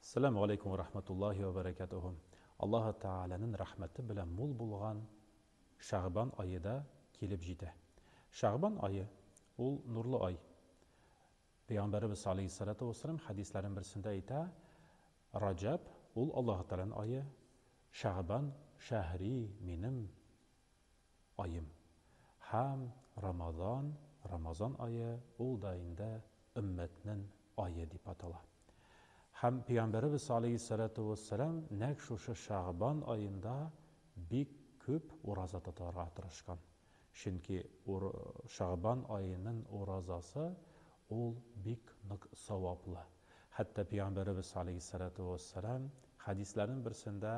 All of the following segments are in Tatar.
Әссәламү галәйкүм вә рахматуллаһи вә бәрәкәтүһү. Аллаһы Тәгаләнең рәхмәте белән мул булган Шәгъбан ае да килеп җитә. Шәгъбан ае, ул нурлы ай. Пәйгамбәребез алейһиссалату вәссәлам хәдисләренең берсендә әйтә, Раҗәб, ул Аллаһы Тәгаләнең ае, Шәгъбан, шәһри, минем аем. Һәм Рамазан, Рамазан ае, ул да инде өммәтнен ае дип атала. Һәм Пәйгамбәребез алейһиссалату вәссәлам нәкъ шушы Шәгъбан аенда бик күп ураза тотарга тырышкан. Чөнки Шәгъбан аенын уразасы ул бик нык саваплы. Хәтта Пәйгамбәребез алейһиссалату вәссәлам хәдисләрнең берсендә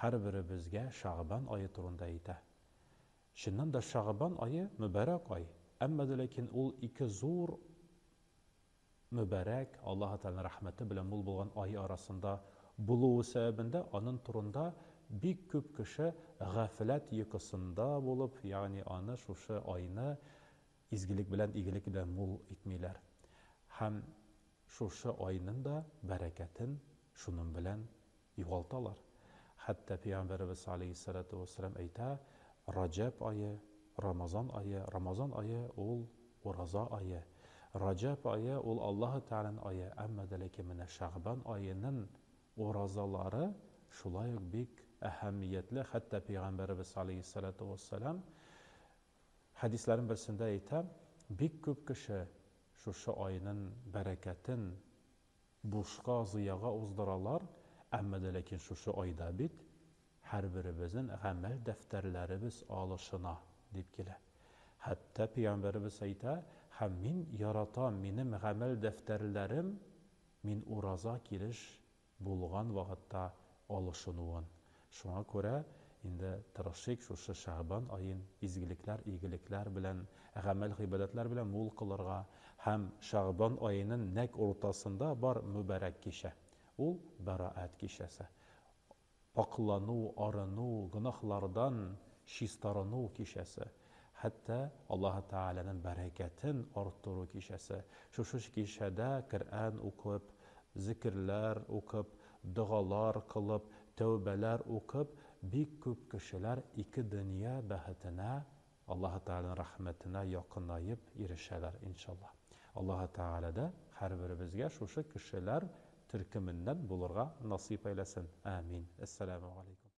Һәрберебезгә Шәгъбан ае турында әйтә. Чыннан да Шәгъбан ае мөбарәк ай, әмма дә ләкин ул ике зур мөбарәк, Аллаһы Тәгаләнең рәхмәте белән мул булган ай арасында булуы сәбәбендә анын турында бик күп кеше гафләт йокысында булып, ягъни аны шушы айны изгелек белән, игелек белән мул итмиләр. Һәм шушы айнын да бәрәкәтен шунын белән югалталар. Хәтта Пәйгамбәребез алейһиссалату вәссәлам әйтә, Раҗәб ае, Рамазан ае, Рамазан ае ул ураза ае. Раҗәб ае ул Аллаһы Тәгаләнең ае, әмма дә ләкин менә Шәгъбан аенын уразалары шулай ук бик әһәмиятле, хәтта Пәйгамбәребез алейһиссалату вәссәлам хәдисләрнең берсендә әйтә, бик күп кеше шушы айнын бәрәкәтен Бушка, зыяга уздыралар, әмма дә ләкин шушы айда бит һәрберебезнен гамәл дәфтәрләребез алышына, дип килә. Хәтта пәйгамбәребез әйтә, һәм мин яратам, минем гамәл дәфтәрләрем мин ураза килеш булган вакытта алышынуын. Шуңа күрә инде тырышыйк шушы Шәгъбан аен изгелекләр, игелекләр белән, гамәл-гыйбадәтләр белән мул кылырга һәм Шәгъбан аенын нәкъ уртасында бар мөбарәк кичә. Ул, Бәраәт кичәсе. Пакълану, арыну, гөнаһлардан чистарыну кичәсе. Хәтта Аллаһы Тәгаләнең бәрәкәтен арттыру кичәсе. Шушы кичәдә Коръән укып, зикерләр укып, догалар кылып, тәүбәләр укып, бик күп кешеләр ике дөнья бәхетенә, Аллаһы Тәгаләнең рәхмәтенә якынаеп ирешәләр, иншаллаһ. Аллаһы Тәгалә дә һәрберебезгә шушы кешеләр төркеменнән булырга насыйп әйләсен. Амин. Әссәламү галәйкүм.